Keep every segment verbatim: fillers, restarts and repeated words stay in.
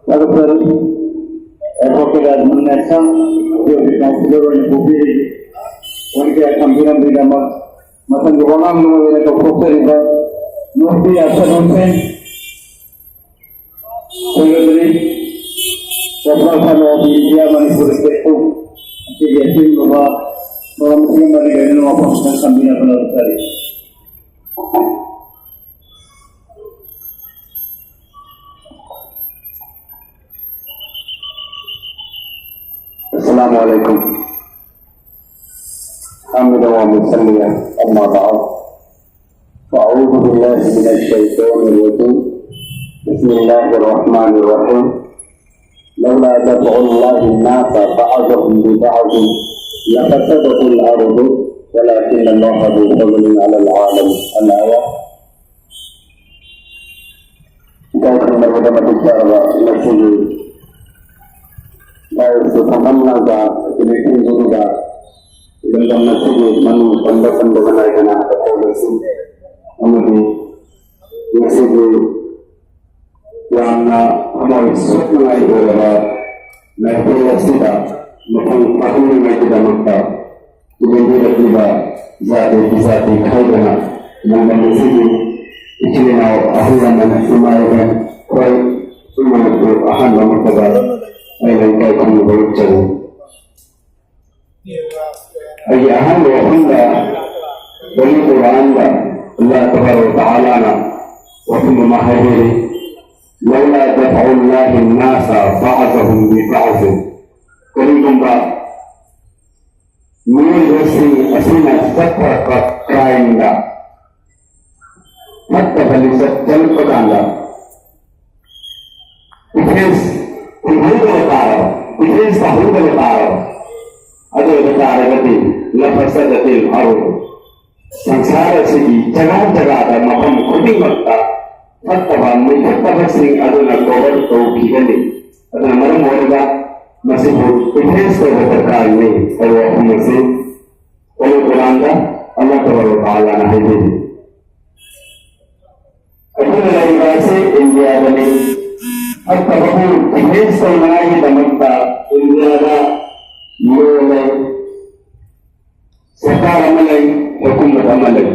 ꯊꯥꯒꯠꯆꯔꯤ꯫ ꯑꯦꯗꯚꯣꯀꯦꯠ ꯑꯦꯗꯃꯟ ꯅꯦꯁꯟ, ꯑꯩꯈꯣꯏꯒꯤ ꯀꯥꯎꯟꯁꯤꯂꯔ ꯑꯣꯏꯅ ꯄꯨꯕꯤꯔꯤ꯫ ꯋꯥꯔꯤ ꯀꯌꯥ ꯊꯝꯕꯤꯔꯝꯕꯒꯤꯗꯃꯛ꯫ ꯃꯊꯪꯒꯤ ꯋꯥꯉꯥꯡꯂꯣꯏ ꯑꯣꯏꯅ ꯀꯧꯊꯣꯛꯆꯔꯤꯕ Mufti Asad Hussain, secretary, popular front of India Manipur ꯁ꯭ꯇꯦꯠꯄꯨ ꯉꯁꯤꯒꯤ ꯑꯊꯤꯡꯕ ꯃꯔꯝꯁꯤꯡ ꯑꯃꯗꯤ ꯂꯣꯏꯅꯅ ꯋꯥꯐꯝꯁꯤꯡ ꯊꯝꯕꯤꯅꯕ ꯂꯧꯖꯔꯤ꯫ السلام عليكم. حامدا ومصليا، أما بعد، فأعوذ بالله من الشيطان الرجيم. بسم الله الرحمن الرحيم. لولا دفع الله الناس بعضهم ببعض لفسدت الأرض ولكن الله ذو فضل على العالمين. الآية. ꯏꯀꯥꯏ ꯈꯨꯝꯅꯕꯗ ꯃꯇꯤꯛ ꯆꯥꯔꯕ ꯉꯁꯤꯒꯤ ꯂꯥꯏꯔꯤꯛꯁꯨ ꯐꯝꯐꯝꯂꯥꯡꯗ ꯀꯃꯤꯇꯤꯁꯤꯡꯗꯨꯗ ꯏꯔꯝꯗꯝ ꯑꯁꯤꯒꯤ ꯃꯅꯨꯡ ꯄꯟꯕ ꯄꯟꯗꯕ ꯅꯥꯏꯗꯅ ꯑꯆꯧꯕꯁꯤꯡ ꯑꯃꯗꯤ ꯉꯁꯤꯒꯤ ꯌꯥꯝꯅ ꯊꯃꯣꯏ ꯁꯣꯛꯅꯤꯡꯉꯥꯏ ꯑꯣꯏꯔꯕ ꯃꯩꯇꯩ ꯑꯁꯤꯗ ꯃꯄꯨꯡ ꯐꯥꯍꯟꯅꯤꯡꯉꯥꯏꯒꯤꯗꯃꯛꯇ ꯂꯦꯡꯕꯤꯔꯛꯂꯤꯕ ꯖꯥꯇꯤ ꯕꯤꯖꯥꯇꯤ ꯈꯥꯏꯗꯅ ꯂꯝꯗꯝ ꯑꯁꯤꯒꯤ ꯏꯆꯤꯜ ꯏꯅꯥꯎ ꯑꯍꯜ ꯂꯃꯟ ꯏꯃꯥ ꯏꯕꯦꯟ ꯈ꯭ꯋꯥꯏ ꯄꯨꯝꯅꯃꯛꯄꯨ ꯑꯍꯥꯟꯕ ꯃꯛꯇꯗ ꯑꯩꯅ ꯏꯀꯥꯏ ꯈꯨꯝꯅꯕ ꯎꯠꯆꯔꯤ꯫ ꯑꯩꯒꯤ ꯑꯍꯥꯟꯕ ꯋꯥꯐꯝꯗ ꯍꯣꯂꯤ ꯀꯨꯔꯥꯟꯗ ꯑꯜꯂꯥꯍ ꯇꯕꯥꯔꯛ ꯋ ꯇꯥꯂꯥꯅ ꯋꯥꯐꯝ ꯑꯃ ꯍꯥꯏꯕꯤꯔꯤ, "لولا دفع الله الناس بعضهم ببعض"꯫ ꯀꯔꯤꯒꯨꯝꯕ ꯃꯤꯑꯣꯏꯕꯁꯤꯡ ꯑꯁꯤꯅ ꯆꯠꯊꯔꯛꯄ ꯀ꯭ꯔꯥꯏꯝꯗ, ꯐꯠꯇꯕ ꯂꯤꯆꯠ ꯆꯠꯂꯛꯄ ꯀꯥꯟꯗ, ꯑꯣꯐꯦꯟꯁ ꯇꯧꯍꯧꯗꯕ ꯇꯥꯔꯕ, ꯑꯣꯐꯦꯟꯁ ꯇꯧꯍꯧꯗꯕ ꯇꯥꯔꯕ, ꯑꯗꯨ ꯑꯣꯏꯕ ꯇꯥꯔꯒꯗꯤ, "لفسدت الأرض"꯫ ꯁꯪꯁꯥꯔ ꯑꯁꯤꯒꯤ ꯖꯒꯥ ꯖꯒꯥꯗ, ꯃꯐꯝ ꯈꯨꯗꯤꯡꯃꯛꯇ ꯐꯠꯇꯕ, ꯃꯤꯐꯠꯇꯕꯁꯤꯡ ꯑꯗꯨꯅ ꯀꯣꯚꯔ ꯇꯧꯈꯤꯒꯅꯤ꯫ ꯑꯗꯨꯅ ꯃꯔꯝ ꯑꯣꯏꯔꯒ ꯃꯁꯤꯕꯨ ꯑꯦꯗ꯭ꯔꯦꯁ ꯇꯧꯕ ꯗꯔꯀꯥꯔ ꯂꯩ ꯍꯥꯏꯕ ꯋꯥꯐꯝ ꯑꯁꯤ ꯍꯣꯂꯤ ꯀꯨꯔꯥꯟꯗ ꯑꯜꯂꯥꯍ ꯇꯕꯥꯔꯛ ꯋ ꯇꯥꯂꯥꯅ ꯍꯥꯏꯕꯤꯔꯤ꯫ ꯂꯩꯔꯤꯕ ꯑꯁꯤ ꯏꯟꯗꯤꯌꯥꯗꯅꯤ꯫ ꯐꯠꯇꯕꯕꯨ ꯗꯤꯐꯦꯟꯁ ꯇꯧꯅꯉꯥꯏꯒꯤꯗꯃꯛꯇ ꯏꯟꯗꯤꯌꯥꯗ ꯂꯣ ꯂꯩ, ꯁꯔꯀꯥꯔ ꯑꯃ ꯂꯩ, ꯍꯨꯀꯨꯃꯠ ꯑꯃ ꯂꯩ꯫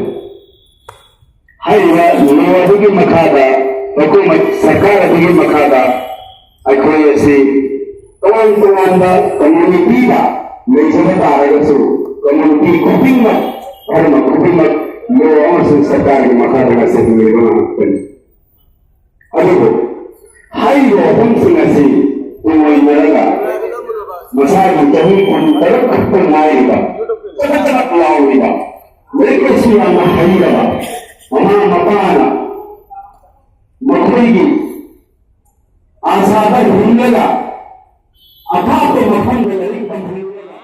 ꯍꯥꯏꯔꯤꯕ ꯂꯣ ꯑꯗꯨꯒꯤ ꯃꯈꯥꯗ, ꯍꯨꯀꯨꯃꯠ, ꯁꯔꯀꯥꯔ ꯑꯗꯨꯒꯤ ꯃꯈꯥꯗ ꯑꯩꯈꯣꯏ ꯑꯁꯤ ꯇꯣꯉꯥꯟ ꯇꯣꯉꯥꯟꯕ ꯀꯝꯃ꯭ꯌꯨꯅꯤꯇꯤꯗ ꯂꯩꯖꯕ ꯇꯥꯔꯒꯁꯨ, ꯀꯝꯃ꯭ꯌꯨꯅꯤꯇꯤ ꯈꯨꯗꯤꯡꯃꯛ, ꯙꯔꯃ ꯈꯨꯗꯤꯡꯃꯛ ꯂꯣ ꯑꯃꯁꯨꯡ ꯁꯔꯀꯥꯔꯒꯤ ꯃꯈꯥꯗ ꯉꯁꯤ ꯍꯤꯡꯂꯤꯕ ꯉꯥꯛꯇꯅꯤ꯫ ꯑꯗꯨꯕꯨ ꯍꯥꯏꯔꯤꯕ ꯋꯥꯐꯝꯁꯤꯡ ꯑꯁꯤ ꯑꯣꯏꯅꯔꯒ ꯃꯁꯥꯒꯤ ꯆꯍꯤ ꯀꯨꯟ ꯇꯔꯨꯛ ꯈꯛꯇ ꯉꯥꯏꯔꯤꯕ, ꯆꯅꯞ ꯆꯅꯞ ꯂꯥꯎꯔꯤꯕ, ꯂꯥꯏꯔꯤꯛ ꯂꯥꯏꯁꯨ ꯌꯥꯝꯅ ꯍꯩꯔꯕ ꯃꯃꯥ ꯃꯄꯥꯅ ꯃꯈꯣꯏꯒꯤ ꯑꯥꯁꯥꯗ ꯍꯤꯡꯂꯒ ꯑꯊꯥꯞꯄ ꯃꯐꯝꯗ ꯂꯥꯏꯔꯤꯛ ꯇꯝꯍꯜꯂꯒ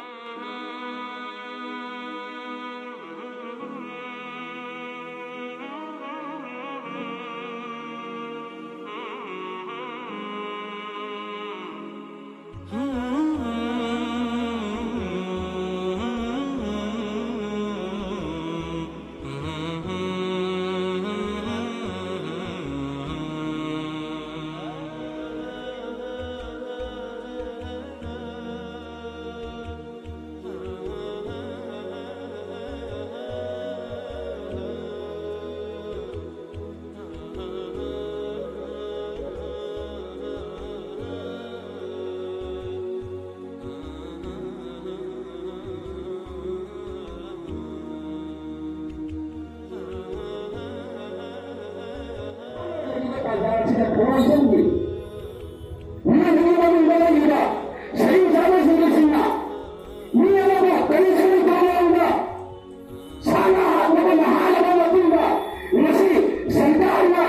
ꯁꯥꯟꯅ ꯍꯥꯠꯅꯕ ꯅꯍꯥꯟꯅꯕ ꯃꯇꯨꯡꯗ ꯉꯁꯤ ꯁꯔꯀꯥꯔꯅ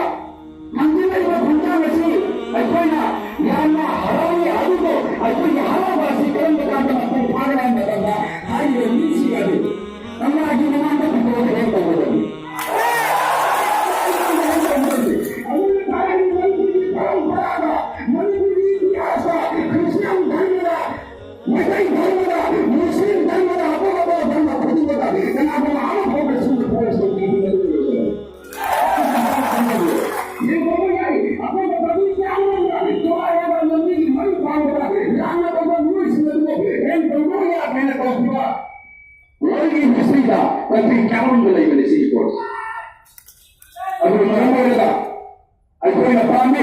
ꯍꯟꯖꯤꯜꯂꯛꯂꯤꯕ ꯈꯣꯡꯊꯥꯡ ꯑꯁꯤ ꯑꯩꯈꯣꯏꯅ ꯌꯥꯝꯅ ꯍꯔꯥꯎꯏ꯫ ꯑꯗꯨꯕꯨ ꯑꯩꯈꯣꯏꯒꯤ ꯍꯔꯥꯎꯕ ꯑꯁꯤ ꯀꯔꯝꯕ ꯀꯥꯟꯗ ꯃꯄꯨꯡ ꯐꯥꯒꯅꯤ ꯍꯥꯏꯕ ꯃꯇꯝꯗ ꯍꯥꯏꯔꯤꯕ ꯃꯤꯁꯤꯡ ꯑꯗꯨ ꯀꯪꯂꯥꯒꯤ ꯃꯃꯥꯡꯗ ꯄꯨꯊꯣꯛꯑꯒ ꯊꯕꯛ ꯇꯧꯒꯗꯕꯅꯤ꯫ ꯀꯌꯥꯃꯔꯨꯝꯗ ꯂꯩꯕꯅꯤ ꯁꯤꯒꯤ ꯄꯣꯠꯁꯦ꯫ ꯑꯗꯨꯅ ꯃꯔꯝ ꯑꯣꯏꯔꯒ ꯑꯩꯈꯣꯏꯅ ꯄꯥꯝꯃꯤ,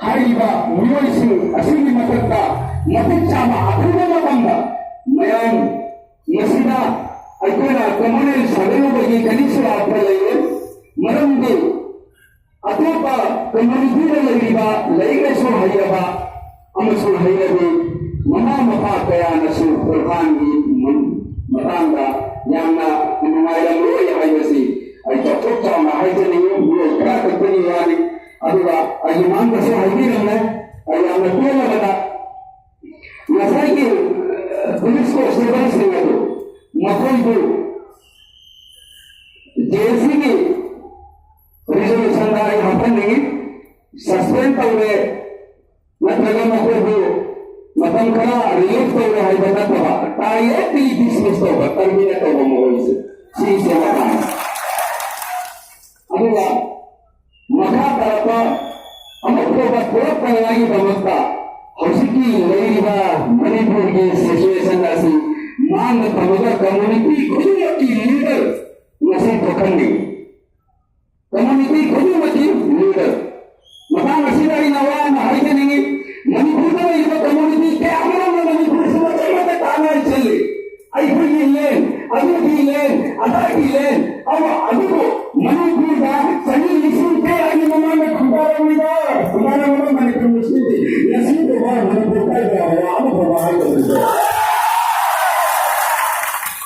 ꯍꯥꯏꯔꯤꯕ ꯃꯤꯑꯣꯏꯁꯤꯡ ꯑꯁꯤꯒꯤ ꯃꯊꯛꯇ ꯃꯇꯤꯛ ꯆꯥꯕ ꯑꯊꯨꯕ ꯃꯇꯝꯗ ꯃꯌꯥꯝ ꯃꯁꯤꯗ ꯑꯩꯈꯣꯏꯅ ꯀꯃꯟ ꯁꯥꯒꯠꯂꯨꯕꯒꯤ ꯀꯔꯤꯁꯨ ꯑꯔꯊ ꯂꯩꯔꯣꯏ꯫ ꯃꯔꯝꯗꯤ ꯑꯇꯣꯞꯄ ꯀꯝꯃ꯭ꯌꯨꯅꯤꯇꯤꯗ ꯂꯩꯔꯤꯕ ꯂꯥꯏꯔꯤꯛ ꯂꯥꯏꯁꯨ ꯍꯩꯔꯕ ꯑꯃꯁꯨꯡ ꯍꯩꯔꯕꯤ ꯃꯃꯥ ꯃꯄꯥ ꯀꯌꯥꯅꯁꯨ ꯄ꯭ꯔꯣꯒ꯭ꯔꯥꯝꯒꯤ ꯃꯇꯥꯡꯗ ꯌꯥꯝꯅ ꯅꯨꯡꯉꯥꯏꯔꯝꯂꯣꯏ ꯍꯥꯏꯕꯁꯤ ꯑꯩ ꯆꯥꯎꯊꯣꯛ ꯆꯥꯎꯅ ꯍꯥꯏꯖꯅꯤꯡꯉꯤ꯫ ꯃꯤꯑꯣꯏ ꯈꯔ ꯈꯛꯇꯒꯤ ꯋꯥꯅꯤ꯫ ꯑꯗꯨꯒ ꯑꯩꯒꯤ ꯃꯥꯡꯗꯁꯨ ꯍꯥꯏꯕꯤꯔꯝꯂꯦ꯫ ꯑꯩ ꯌꯥꯝꯅ ꯄꯦꯜꯂꯕꯗ ꯉꯁꯥꯏꯒꯤ ꯄꯨꯂꯤꯁ ꯀꯣꯟꯁꯇꯦꯕꯜꯁꯤꯡ ꯑꯗꯨ ꯃꯈꯣꯏꯕꯨ ꯖꯦ ꯑꯦꯁ ꯁꯤꯒꯤ ꯔꯤꯖꯣꯂꯨꯁꯟꯗ ꯑꯩ ꯍꯥꯞꯍꯟꯅꯤꯡꯉꯤ꯫ ꯁꯁꯄꯦꯟ ꯇꯧꯔꯦ ꯅꯠꯇ꯭ꯔꯒ ꯃꯈꯣꯏꯕꯨ ꯃꯇꯝ ꯈꯔ ꯔꯤꯂꯤꯐ ꯇꯧꯔꯦ ꯍꯥꯏꯕ ꯅꯠꯇꯕ, ꯗꯥꯏꯔꯦꯛꯂꯤ ꯗꯤꯁꯃꯤꯁ ꯇꯧꯕ, ꯇꯔꯃꯤꯅꯦꯠ ꯇꯧꯕ ꯃꯈꯣꯏꯁꯦ, ꯁꯤꯁꯦ ꯃꯇꯥꯡ꯫ ꯑꯗꯨꯒ ꯃꯈꯥ ꯇꯥꯔꯛꯄ ꯑꯃꯨꯛ ꯐꯥꯎꯕ ꯊꯣꯛꯂꯛꯇꯅꯉꯥꯏꯒꯤꯗꯃꯛꯇ ꯍꯧꯖꯤꯛꯀꯤ ꯂꯩꯔꯤꯕ ꯃꯅꯤꯄꯨꯔꯒꯤ ꯁꯤꯆꯨꯋꯦꯁꯟ ꯑꯁꯤ ꯃꯥꯡꯗ ꯊꯝꯃꯒ ꯀꯝꯃ꯭ꯌꯨꯅꯤꯇꯤ ꯈꯨꯗꯤꯡꯃꯛꯀꯤ ꯂꯤꯗꯔ ꯉꯁꯤ ꯊꯣꯛꯍꯟꯅꯤꯡꯏ꯫ ꯀꯝꯃ꯭ꯌꯨꯅꯤꯇꯤ ꯈꯨꯗꯤꯡꯃꯛꯀꯤ ꯂꯤꯗꯔ꯫ ꯃꯇꯥꯡ ꯑꯁꯤꯗ ꯑꯩꯅ ꯋꯥ ꯑꯃ ꯍꯥꯏꯖꯅꯤꯡꯏ꯫ ꯃꯅꯤꯄꯨꯔꯗ ꯂꯩꯔꯤꯕ ꯀꯝꯃ꯭ꯌꯨꯅꯤꯇꯤ ꯀꯌꯥ ꯑꯃꯔꯣꯝꯅ ꯃꯅꯤꯄꯨꯔꯁꯤ ꯃꯇꯦꯛ ꯃꯇꯦꯛ ꯇꯥꯅ ꯆꯦꯜꯂꯤ꯫ ꯑꯩꯈꯣꯏꯒꯤ ꯂꯦꯟ, ꯑꯗꯨꯒꯤ ꯂꯦꯟ, ꯑꯗꯥꯒꯤ ꯂꯦꯟ, ꯑꯃ, ꯑꯗꯨꯕꯨ ꯃꯅꯤꯄꯨꯔꯗ ꯆꯍꯤ ꯂꯤꯁꯤꯡ ꯀꯌꯥꯒꯤ ꯃꯃꯥꯡꯗ ꯈꯨꯟꯗꯥꯔꯝꯃꯤꯕ, ꯈꯨꯟꯗꯥꯔꯝꯃꯤꯕ ꯃꯅꯤꯄꯨꯔ ꯃꯁꯤꯡꯗꯤ ꯉꯁꯤ ꯐꯥꯎꯕ ꯃꯅꯤꯄꯨꯔ ꯀꯥꯏꯕ ꯌꯥꯕ ꯑꯃ ꯐꯥꯎꯕ ꯍꯥꯏꯗꯕꯅꯤ꯫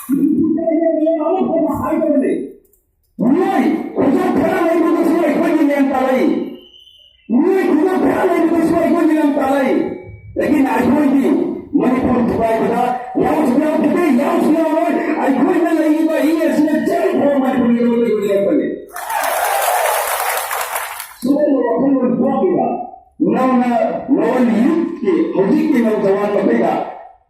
ꯃꯅꯤꯄꯨꯔ ꯀꯥꯏꯕ ꯌꯥꯕ ꯑꯃ ꯐꯥꯎꯕ ꯍꯥꯏꯗꯕꯅꯤ꯫ ꯃꯤꯑꯣꯏ ꯈꯨꯗꯣꯡ ꯈꯔ ꯂꯩꯕꯗꯁꯨ ꯑꯩꯈꯣꯏꯒꯤ ꯂꯦꯟ ꯇꯥꯔꯛꯏ꯫ ꯃꯤꯑꯣꯏ ꯈꯨꯗꯣꯡ ꯈꯔ ꯂꯩꯕꯗꯁꯨ ꯑꯩꯈꯣꯏꯒꯤ ꯂꯦꯟ ꯇꯥꯔꯛꯏ꯫ ꯂꯦꯀꯤꯟ ꯑꯩꯈꯣꯏꯗꯤ ꯃꯅꯤꯄꯨꯔ ꯊꯨꯒꯥꯏꯕꯗ ꯌꯥꯎꯁꯨ ꯌꯥꯎꯈꯤꯗꯦ, ꯌꯥꯎꯁꯨ ꯌꯥꯎꯔꯣꯏ꯫ ꯑꯩꯈꯣꯏꯅ ꯂꯩꯔꯤꯕ ꯏ ꯑꯁꯤꯅ ꯆꯦꯜꯂꯤ ꯐꯥꯎꯕ ꯃꯅꯤꯄꯨꯔꯒꯤ ꯂꯦꯟ ꯂꯦꯞꯄꯅꯤ꯫ ꯁꯤꯒꯨꯝꯕ ꯋꯥꯈꯜꯂꯣꯟ ꯊꯣꯛꯂꯤꯕ ꯅꯧꯅ ꯅꯧꯍꯟ ꯌꯨꯠꯀꯤ ꯍꯧꯖꯤꯛꯀꯤ ꯅꯧꯖꯋꯥꯟ ꯃꯈꯩꯗ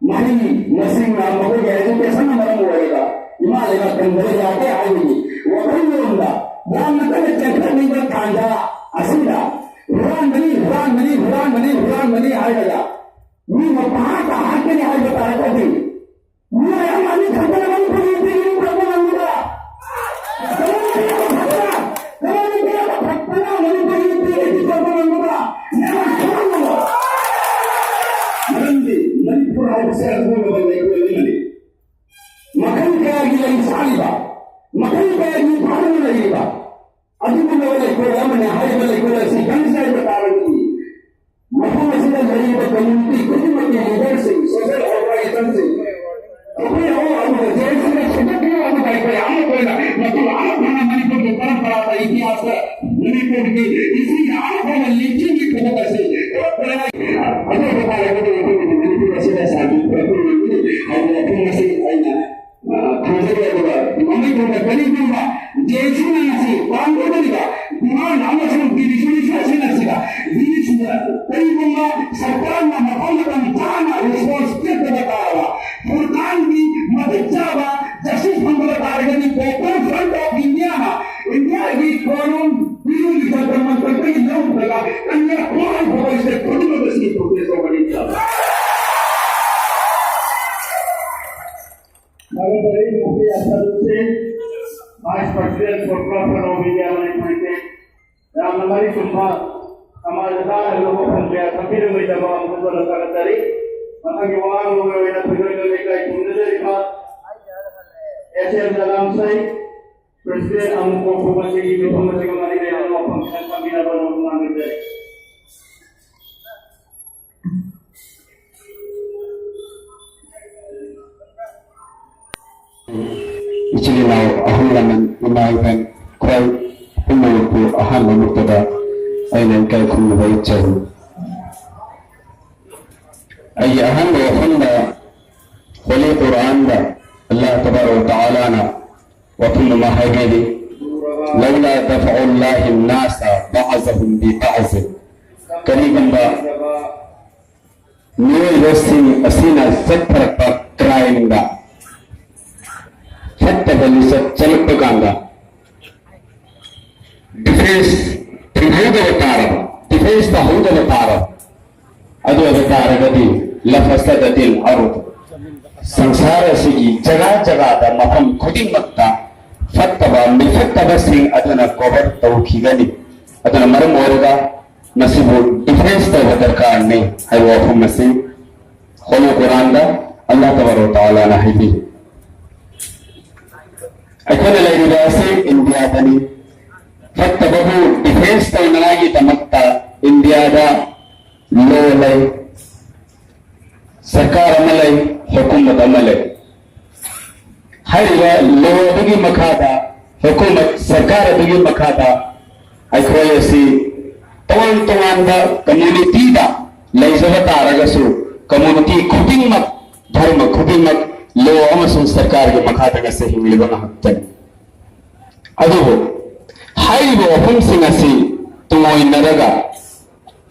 ꯃꯍꯩ ꯃꯁꯤꯡꯅ ꯃꯈꯣꯏꯒꯤ ꯑꯦꯖꯨꯀꯦꯁꯟꯅ ꯃꯔꯝ ꯑꯣꯏꯔꯒ ꯏꯃꯥ ꯂꯩꯕꯥꯛ ꯀꯟꯕ ꯌꯥꯗꯦ ꯍꯥꯏꯕꯒꯤ ꯋꯥꯈꯜꯂꯣꯟꯗ ꯌꯥꯝꯅ ꯀꯟꯅ ꯆꯦꯟꯈꯠꯂꯤꯕ ꯇꯥꯟꯖꯥ ꯑꯁꯤꯗ ꯍꯨꯔꯥꯟꯕꯅꯤ, ꯍꯨꯔꯥꯟꯕꯅꯤ, ꯍꯨꯔꯥꯟꯕꯅꯤ, ꯍꯨꯔꯥꯟꯕꯅꯤ ꯍꯥꯏꯔꯒ ꯃꯤ ꯃꯄꯥ ꯇꯥꯍꯟꯒꯅꯤ ꯍꯥꯏꯕ ꯇꯥꯔꯒꯗꯤ ꯃꯤꯑꯣꯏ ꯑꯃ ꯑꯅꯤ ꯈꯛꯇꯅ ꯃꯅꯤꯄꯨꯔꯒꯤ ꯅꯤꯡꯇꯝꯕ ꯉꯝꯒꯅꯤ꯫ ꯑꯃꯅꯤ ꯍꯥꯏꯔꯤꯕ ꯂꯩꯀꯣꯜ ꯑꯁꯤ ꯀꯟꯁꯦ ꯍꯥꯏꯕ ꯇꯥꯔꯒꯗꯤ, ꯃꯐꯝ ꯑꯁꯤꯗ ꯂꯩꯔꯤꯕ ꯀꯝꯃ꯭ꯌꯨꯅꯤꯇꯤ ꯈꯨꯗꯤꯡꯃꯛꯀꯤ ꯂꯤꯗꯔꯁꯤꯡ, ꯁꯣꯁꯤꯌꯦꯜ ꯑꯣꯔꯒꯅꯥꯏꯖꯦꯁꯟꯁꯤꯡ, ꯑꯩꯈꯣꯏ ꯑꯍꯨꯝ ꯑꯃꯗ ꯖꯦ ꯑꯦꯟ ꯁꯤꯅ ꯁꯦꯝꯒꯠꯄꯤꯌꯨ ꯑꯃꯗ ꯑꯩꯈꯣꯏ ꯑꯃꯠꯇ ꯑꯣꯏꯅ ꯃꯇꯝ ꯑꯃ ꯐꯪꯅ ꯃꯅꯤꯄꯨꯔꯒꯤ ꯄꯔꯝꯄꯔꯥꯒꯤ ꯏꯇꯤꯍꯥꯁꯇ ꯃꯅꯤꯄꯨꯔꯒꯤ ꯏꯁꯤꯡ ꯑꯃ ꯐꯥꯎꯕ ꯂꯦꯡꯁꯤꯟꯒꯤ ꯊꯕꯛ ꯑꯁꯤ ꯀꯔꯝꯕ ꯑꯇꯣꯞꯄ ꯄꯥꯏꯔꯒꯗꯤ ꯑꯩꯈꯣꯏꯒꯤ ꯃꯅꯤꯄꯨꯔ ꯑꯁꯤꯗ ꯁꯥꯟꯇꯤ ꯄꯨꯔꯛꯄ ꯉꯝꯒꯅꯤ ꯍꯥꯏꯕ ꯋꯥꯐꯝ ꯑꯁꯤ ꯑꯩꯅ ꯊꯝꯖꯔꯦ꯫ ꯑꯗꯨꯒ ꯃꯃꯤꯡ ꯊꯣꯟꯕ ꯀꯔꯤꯒꯨꯝꯕ ꯖꯦ ꯑꯦꯟ ꯁꯤꯅ ꯉꯁꯤ ꯄꯥꯡꯊꯣꯛꯀꯗꯧꯔꯤꯕ ꯗꯤꯃꯥꯟ ꯑꯃꯁꯨꯡ ꯗꯤꯃꯥꯟ ꯑꯁꯤꯅ ꯁꯤꯗ ꯗꯤꯜꯂꯤꯁꯤꯗ ꯀꯔꯤꯒꯨꯝꯕ ꯁꯔꯀꯥꯔꯅ ꯃꯐꯝ ꯃꯇꯝ ꯆꯥꯅ ꯔꯦꯁꯄꯣꯟꯁ ꯄꯤꯔꯛꯇꯕ ꯇꯥꯔꯕ, ꯐꯨꯔꯀꯥꯟꯒꯤ ꯃꯇꯤꯛ ꯆꯥꯕ ꯖꯁꯇꯤꯁ ꯐꯪꯗꯕ ꯇꯥꯔꯒꯗꯤ Popular Front of India ꯅ ꯏꯟꯗꯤꯌꯥꯒꯤ ꯀꯥꯅꯨꯟ ꯄꯤꯔꯤꯕ ꯖꯟꯇꯔ ꯃꯟꯇꯔꯗꯒꯤ ꯂꯧꯈ꯭ꯔꯒ ꯀꯟꯌꯥꯀꯨꯃꯥꯔꯤ ꯐꯥꯎꯕ ꯁ꯭ꯇꯦꯠ ꯈꯨꯗꯤꯡꯃꯛꯇ ꯁꯤ ꯄ꯭ꯔꯣꯇꯦꯁ ꯇꯧꯒꯅꯤ꯫ ꯊꯥꯒꯠꯆꯔꯤ Mufti Asad Hussain, Vice President Popular Front of India Manipuri state. ꯌꯥꯝꯅ ꯃꯔꯤꯛ ꯆꯨꯝꯕ ꯁꯃꯥꯖ ꯀꯥꯟꯅꯒꯗꯕ ꯋꯥꯐꯝ ꯀꯌꯥ ꯊꯝꯕꯤꯔꯝꯕꯒꯤꯗꯃꯛ ꯑꯃꯨꯛ ꯍꯟꯅ ꯊꯥꯒꯠꯆꯔꯤ꯫ ꯃꯊꯪꯒꯤ ꯋꯥꯉꯥꯡꯂꯣꯏ ꯑꯣꯏꯅ ꯊꯣꯏꯗꯣꯛ ꯍꯦꯟꯗꯣꯛꯅ ꯏꯀꯥꯏ ꯈꯨꯝꯅꯖꯔꯤꯕ ꯑꯦꯁ ꯑꯦꯝ ꯖꯂꯥꯝꯁꯩ, President ꯑꯃꯨꯛ ꯀꯣꯛ ꯈꯨꯝꯕꯁꯤꯒꯤ ꯃꯤꯐꯝ ꯑꯁꯤꯒ ꯃꯔꯤ ꯂꯩꯅꯕ ꯋꯥꯐꯝ ꯈꯤꯇꯪ ꯊꯝꯕꯤꯅꯕ ꯉꯝꯒꯗ꯭ꯔꯦ? ꯏꯆꯤꯜ ꯏꯅꯥꯎ, ꯑꯍꯜ ꯂꯃꯟ, ꯏꯃꯥ ꯏꯕꯦꯟ, ꯑꯩꯈꯣꯏ ꯄꯨꯝꯅꯃꯛꯄꯨ ꯑꯍꯥꯟꯕ ꯃꯛꯇꯗ ꯑꯩꯅ ꯏꯀꯥꯏ ꯈꯨꯝꯅꯕ ꯎꯠꯆꯔꯤ꯫ ꯑꯩꯒꯤ ꯑꯍꯥꯟꯕ ꯋꯥꯐꯝꯗ ꯍꯣꯂꯤ ꯀꯨꯔꯥꯟꯗ ꯑꯜꯂꯥ ꯇꯕꯥꯔꯛ ꯋ ꯇꯥꯂꯥꯅ ꯋꯥꯐꯝ ꯑꯃ ꯍꯥꯏꯕꯤꯔꯤ, "لولا دفع الله الناس بعضهم ببعض"꯫ ꯀꯔꯤꯒꯨꯝꯕ ꯃꯤꯑꯣꯏꯕꯁꯤꯡ ꯑꯁꯤꯅ ꯆꯠꯊꯔꯛꯄ ꯀ꯭ꯔꯥꯏꯝꯗ, ꯐꯠꯇꯕ ꯂꯤꯆꯠ ꯆꯠꯂꯛꯄ ꯀꯥꯟꯗ ꯗꯤꯐꯦꯟꯁ ꯊꯤꯡꯍꯧꯗꯕ ꯇꯥꯔꯕ, ꯗꯤꯐꯦꯟꯁ ꯇꯧꯍꯧꯗꯕ ꯇꯥꯔꯕ, ꯑꯗꯨ ꯑꯣꯏꯕ ꯇꯥꯔꯒꯗꯤ "لفسدت الأرض"꯫ ꯁꯪꯁꯥꯔ ꯑꯁꯤꯒꯤ ꯖꯒꯥ ꯖꯒꯥꯗ, ꯃꯐꯝ ꯈꯨꯗꯤꯡꯃꯛꯇ ꯐꯠꯇꯕ ꯃꯤꯐꯠꯇꯕꯁꯤꯡ ꯑꯗꯨꯅ ꯀꯣꯚꯔ ꯇꯧꯈꯤꯒꯅꯤ꯫ ꯑꯗꯨꯅ ꯃꯔꯝ ꯑꯣꯏꯔꯒ ꯃꯁꯤꯕꯨ ꯗꯤꯐꯦꯟꯁ ꯇꯧꯕ ꯗꯔꯀꯥꯔꯅꯤ ꯍꯥꯏꯕ ꯋꯥꯐꯝ ꯑꯁꯤ ꯍꯣꯂꯤ ꯀꯨꯔꯥꯟꯗ ꯑꯜꯂꯥ ꯇꯕꯥꯔꯛ ꯋ ꯇꯥꯂꯥꯅ ꯍꯥꯏꯕꯤ꯫ ꯑꯩꯈꯣꯏꯅ ꯂꯩꯔꯤꯕ ꯑꯁꯤ ꯏꯟꯗꯤꯌꯥꯗꯅꯤ꯫ ꯐꯠꯇꯕꯕꯨ ꯐꯦꯁ ꯇꯧꯅꯉꯥꯏꯒꯤꯗꯃꯛꯇ ꯏꯟꯗꯤꯌꯥꯗ ꯂꯣ ꯂꯩ, ꯁꯔꯀꯥꯔ ꯑꯃ ꯂꯩ, ꯍꯨꯀꯨꯃꯠ ꯑꯃ ꯂꯩ꯫ ꯍꯥꯏꯔꯤꯕ ꯂꯣ ꯑꯗꯨꯒꯤ ꯃꯈꯥꯗ, ꯍꯨꯀꯨꯃꯠ ꯁꯔꯀꯥꯔ ꯑꯗꯨꯒꯤ ꯃꯈꯥꯗ ꯑꯩꯈꯣꯏ ꯑꯁꯤ ꯇꯣꯉꯥꯟ ꯇꯣꯉꯥꯟꯕ ꯀꯝꯃ꯭ꯌꯨꯅꯤꯇꯤꯗ ꯂꯩꯖꯕ ꯇꯥꯔꯒꯁꯨ, ꯀꯝꯃ꯭ꯌꯨꯅꯤꯇꯤ ꯈꯨꯗꯤꯡꯃꯛ, ꯙꯔꯃ ꯈꯨꯗꯤꯡꯃꯛ ꯂꯣ ꯑꯃꯁꯨꯡ ꯁꯔꯀꯥꯔꯒꯤ ꯃꯈꯥꯗ ꯉꯁꯤ ꯍꯤꯡꯂꯤꯕ ꯉꯥꯛꯇꯅꯤ꯫ ꯑꯗꯨꯕꯨ ꯍꯥꯏꯔꯤꯕ ꯋꯥꯐꯝꯁꯤꯡ ꯑꯁꯤ ꯇꯨꯡꯑꯣꯏꯅꯔꯒ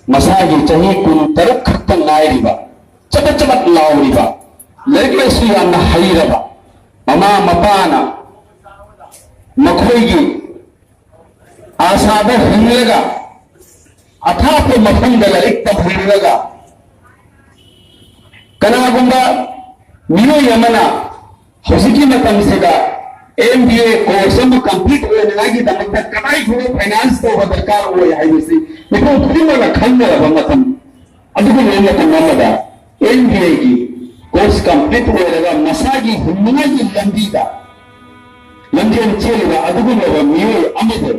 ꯃꯁꯥꯒꯤ ꯆꯍꯤ ꯀꯨꯟꯇꯔꯨꯛ ꯈꯛꯇ ꯉꯥꯏꯔꯤꯕ, ꯆꯕꯠ ꯆꯕꯠ ꯂꯥꯎꯔꯤꯕ, ꯂꯥꯏꯔꯤꯛ ꯂꯥꯏꯁꯨ ꯌꯥꯝꯅ ꯍꯩꯔꯕ ꯃꯃꯥ ꯃꯄꯥꯅ ꯃꯈꯣꯏꯒꯤ ꯑꯥꯁꯥꯗ ꯍꯤꯡꯂꯒ, ꯑꯊꯥꯞꯄ ꯃꯐꯝꯗ ꯂꯥꯏꯔꯤꯛ ꯇꯝꯍꯜꯂꯒ, ꯀꯅꯥꯒꯨꯝꯕ ꯃꯤꯑꯣꯏ ꯑꯃꯅ ꯍꯧꯖꯤꯛꯀꯤ ꯃꯇꯝꯁꯤꯗ ꯑꯦꯝ ꯕꯤ ꯑꯦ ꯀꯣꯔꯁ ꯑꯃ ꯀꯝꯄ꯭ꯂꯤꯠ ꯑꯣꯏꯅꯉꯥꯏꯒꯤꯗꯃꯛꯇ ꯀꯗꯥꯏ ꯐꯥꯎꯕ ꯐꯥꯏꯅꯥꯟꯁ ꯇꯧꯕ ꯗꯔꯀꯥꯔ ꯑꯣꯏ ꯍꯥꯏꯕꯁꯤ ꯃꯤꯄꯨꯝ ꯈꯨꯗꯤꯡꯃꯛꯅ ꯈꯪꯅꯔꯕ ꯃꯇꯝ, ꯑꯗꯨꯒꯨꯝꯂꯕ ꯃꯇꯝ ꯑꯃꯗ ꯑꯦꯝ ꯕꯤ ꯑꯦꯒꯤ ꯀꯣꯔꯁ ꯀꯝꯄ꯭ꯂꯤꯠ ꯑꯣꯏꯔꯒ ꯃꯁꯥꯒꯤ ꯍꯤꯡꯅꯉꯥꯏꯒꯤ ꯂꯝꯕꯤꯗ ꯂꯝꯖꯦꯜ ꯆꯦꯜꯂꯤꯕ ꯑꯗꯨꯒꯨꯝꯂꯕ ꯃꯤꯑꯣꯏ ꯑꯃꯕꯨ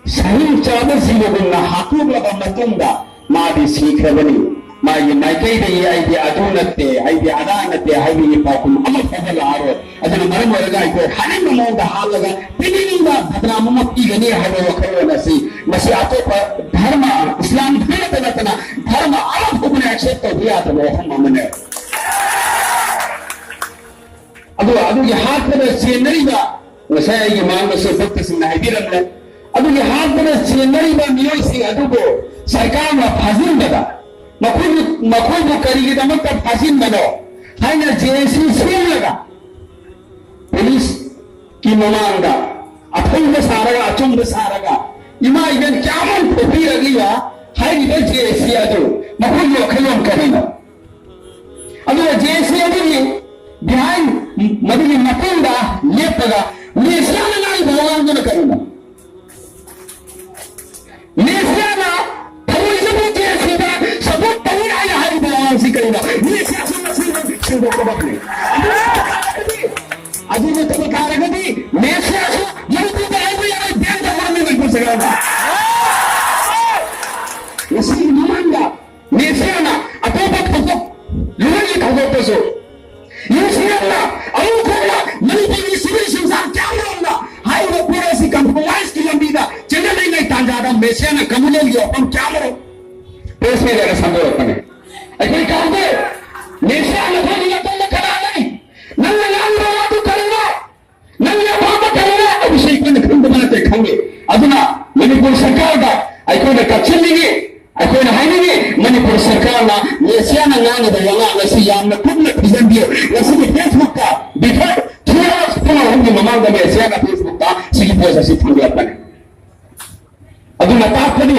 ꯁꯍꯤꯡ ꯆꯥꯕ ꯖꯤꯕꯒꯨꯝꯅ ꯍꯥꯠꯇꯣꯛꯂꯕ ꯃꯇꯨꯡꯗ ꯃꯥꯗꯤ ꯁꯤꯈ꯭ꯔꯕꯅꯤ꯫ ꯃꯥꯒꯤ ꯃꯥꯏꯀꯩꯗꯒꯤ "ꯑꯩꯗꯤ ꯑꯗꯨ ꯅꯠꯇꯦ, ꯑꯩꯗꯤ ꯑꯗꯥ ꯅꯠꯇꯦ" ꯍꯥꯏꯕꯒꯤ ꯄꯥꯎꯈꯨꯝ ꯑꯃ ꯐꯥꯎꯕ ꯂꯥꯛꯑꯔꯣꯏ꯫ ꯑꯗꯨꯅ ꯃꯔꯝ ꯑꯣꯏꯔꯒ ꯑꯩꯈꯣꯏ ꯍꯥꯅꯤꯡꯕ ꯃꯑꯣꯡꯗ ꯍꯥꯠꯂꯒ ꯄꯤꯅꯤꯡꯕ ꯕꯗꯅꯥꯝ ꯑꯃ ꯄꯤꯒꯅꯤ ꯍꯥꯏꯕ ꯋꯥꯈꯜꯂꯣꯟ ꯑꯁꯤ, ꯃꯁꯤ ꯑꯇꯣꯞꯄ ꯙꯔꯃ, ꯏꯁꯂꯥꯝ ꯈꯛꯇ ꯅꯠꯇꯅ ꯙꯔꯃ ꯑꯃ ꯐꯥꯎꯕꯅ ꯑꯦꯛꯁꯦꯞ ꯇꯧꯕ ꯌꯥꯗꯕ ꯋꯥꯐꯝ ꯑꯃꯅꯦ꯫ ꯑꯗꯨꯒ ꯑꯗꯨꯒꯤ ꯍꯥꯠꯄꯗ ꯆꯦꯟꯅꯔꯤꯕ, ꯉꯁꯥꯏ ꯑꯩꯒꯤ ꯃꯥꯡꯗꯁꯨ ꯚꯛꯇꯁꯤꯡꯅ ꯍꯥꯏꯕꯤꯔꯝꯂꯦ, ꯑꯗꯨꯒꯤ ꯍꯥꯠꯄꯗ ꯆꯦꯟꯅꯔꯤꯕ ꯃꯤꯑꯣꯏꯁꯤꯡ ꯑꯗꯨꯕꯨ ꯁꯔꯀꯥꯔꯅ ꯐꯥꯖꯤꯟꯕꯗ, ꯃꯈꯣꯏꯕꯨ, ꯃꯈꯣꯏꯕꯨ ꯀꯔꯤꯒꯤꯗꯃꯛꯇ ꯐꯥꯖꯤꯟꯕꯅꯣ ꯍꯥꯏꯅ ꯖꯦ ꯑꯦ ꯁꯤ ꯁꯦꯝꯂꯒ ꯄꯨꯂꯤꯁꯀꯤ ꯃꯃꯥꯡꯗ ꯑꯊꯧꯕ ꯁꯥꯔꯒ, ꯑꯆꯨꯝꯕ ꯁꯥꯔꯒ, ꯏꯃꯥ ꯏꯕꯦꯟ ꯀꯌꯥꯃꯨꯛ ꯄꯣꯛꯄꯤꯔꯛꯂꯤꯕ ꯍꯥꯏꯔꯤꯕ ꯖꯦ ꯑꯦ ꯁꯤ ꯑꯗꯨ ꯃꯈꯣꯏꯒꯤ ꯋꯥꯈꯜꯂꯣꯟ ꯀꯔꯤꯅꯣ? ꯑꯗꯨꯒ ꯖꯦ ꯑꯦ ꯁꯤ ꯑꯗꯨꯒꯤ behind, ꯃꯗꯨꯒꯤ ꯃꯇꯨꯡꯗ ꯂꯦꯞꯄꯒ ꯃꯦꯁꯤꯌꯥꯅ ꯉꯥꯡꯉꯤꯕ ꯋꯥꯉꯥꯡꯗꯨꯅ ꯀꯔꯤꯅꯣ? ꯃꯦꯁꯤꯌꯥꯅ ꯊꯑꯣꯏꯅꯕꯨ ꯖꯦ ꯑꯦ ꯁꯤꯗ ꯁꯄꯣꯔꯠ ꯇꯧꯏ ꯍꯥꯏꯅ ꯍꯥꯏꯔꯤꯕ ꯋꯥꯉꯥꯡꯁꯤ ꯀꯔꯤꯅꯣ? ꯃꯦꯁꯤꯌꯥꯁꯨ ꯃꯁꯤ ꯁꯦꯡꯗꯣꯛꯀꯗꯕꯅꯤ꯫ ꯑꯗꯨ ꯅꯠꯇꯕ ꯇꯥꯔꯒꯗꯤ ꯃꯦꯁꯤꯌꯥꯁꯨ ꯃꯅꯤꯄꯨꯔꯗ ꯂꯩꯕ ꯌꯥꯔꯣꯏ, ban ꯇꯧꯒꯗꯕꯅꯤ ꯃꯅꯤꯄꯨꯔ ꯁꯔꯀꯥꯔꯅ꯫ ꯌꯨ ꯁꯤ ꯑꯦꯜꯅ ꯑꯃꯨꯛ ꯍꯟꯅ ꯃꯅꯤꯄꯨꯔꯒꯤ ꯁꯤꯚꯤꯜ ꯁꯤꯡꯁꯥ ꯀꯌꯥꯃꯔꯣꯝꯗ ꯍꯥꯏꯔꯤꯕ ꯄꯣꯠ ꯑꯁꯤ ꯀꯝꯄ꯭ꯔꯣꯃꯥꯏꯁꯀꯤ ꯂꯝꯕꯤꯗ ꯆꯦꯟꯅꯔꯤꯉꯩ ꯇꯥꯟꯖꯥꯗ ꯃꯦꯁꯤꯌꯥꯅ ꯀꯃꯨꯅꯦꯜꯒꯤ ꯋꯥꯐꯝ ꯀꯌꯥꯃꯔꯣꯝ ꯄ꯭ꯔꯦꯁ ꯃꯤꯗꯤꯌꯥꯗ ꯁꯟꯗꯣꯔꯛꯄꯅꯤ꯫ ꯑꯩꯈꯣꯏ ꯀꯥꯎꯗꯦ꯫ ꯃꯦꯁꯤꯌꯥ ꯅꯈꯣꯏꯒꯤ ꯅꯥꯀꯟꯗ ꯀꯅꯥ ꯂꯩ? ꯅꯪꯅ ꯉꯥꯡꯕ ꯋꯥꯗꯨ ꯀꯔꯤꯅꯣ? ꯅꯪꯒꯤ ꯑꯄꯥꯝꯕ ꯀꯔꯤꯅꯣ? ꯑꯩꯈꯣꯏꯅ ꯈꯪꯗꯕ ꯅꯠꯇꯦ, ꯈꯪꯉꯤ꯫ ꯑꯗꯨꯅ ꯃꯅꯤꯄꯨꯔ ꯁꯔꯀꯥꯔꯗ ꯑꯩꯈꯣꯏꯅ ꯀꯛꯁꯤꯟꯅꯤꯡꯉꯤ, ꯑꯩꯈꯣꯏꯅ ꯍꯥꯏꯅꯤꯡꯉꯤ, ꯃꯅꯤꯄꯨꯔ ꯁꯔꯀꯥꯔꯅ ꯃꯦꯁꯤꯌꯥꯅ ꯉꯥꯡꯉꯤꯕ ꯋꯥꯉꯥꯡ ꯑꯁꯤ ꯌꯥꯝꯅ ꯀꯨꯞꯅ ꯊꯤꯖꯤꯟꯕꯤꯌꯨ꯫ ꯉꯁꯤꯒꯤ ꯐꯦꯁꯕꯨꯛꯇ before three hours, ꯄꯨꯡ ꯑꯍꯨꯝꯒꯤ ꯃꯃꯥꯡꯗ ꯃꯦꯁꯤꯌꯥꯅ ꯐꯦꯁꯕꯨꯛꯇ ꯁꯤꯒꯤ ꯄꯣꯁ ꯑꯁꯤ ꯊꯝꯕꯤꯔꯛꯄꯅꯤ꯫ ꯑꯗꯨꯅ ꯇꯥꯛꯄꯗꯤ